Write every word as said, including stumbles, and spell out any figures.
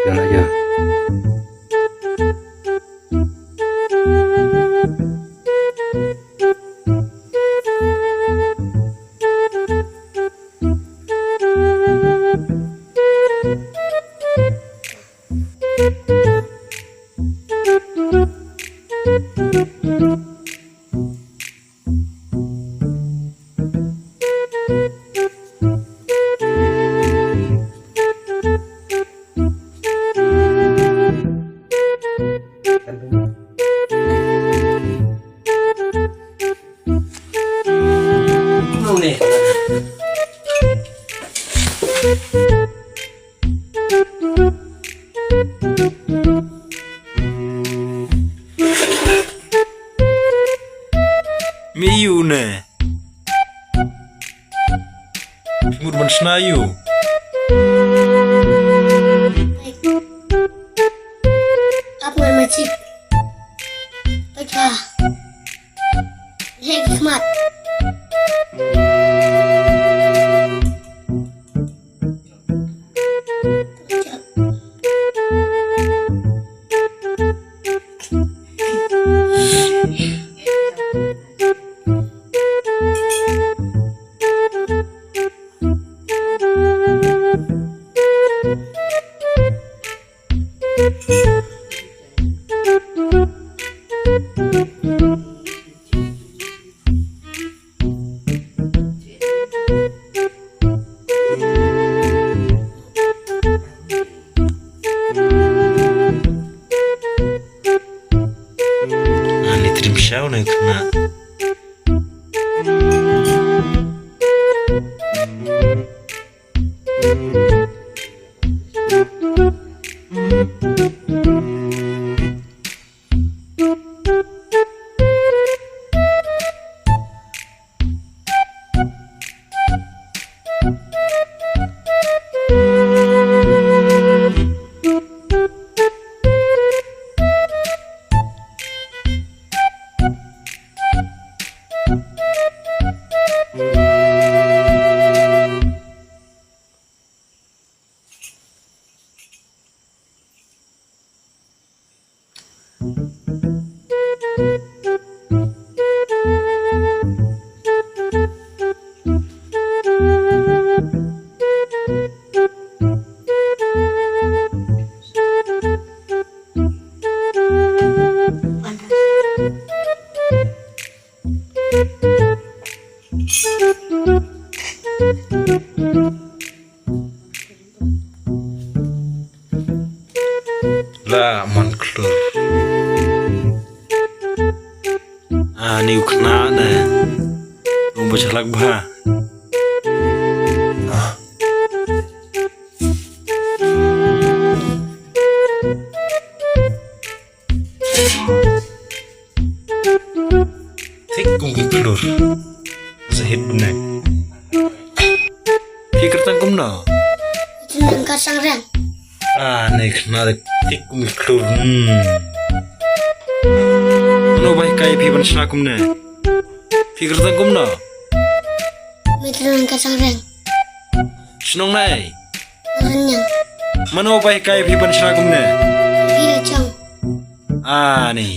Jangan aja. Me ïu ne. Mut ban shna ïu. Ap ngan ma chik. Peit ha. Leh ki khmat. Ani trim shaw na kena. La man klur. Ani u khynnah ne. Rum ba shalak bha. Thik kum ki khlur. Sahit bnek. Phi kyrteng kumno? Kyrteng ka Sangreng. Ah, ne khynnah de thik kum ki khlur. Hmm. Mano ba hikai phi ban shna kumne? Phi kyrteng kumno? Kyrteng ka Sangreng. Shnong nai? Ranyang. Mano ba hikai phi ban shna kumne? Phi la chong. Ani.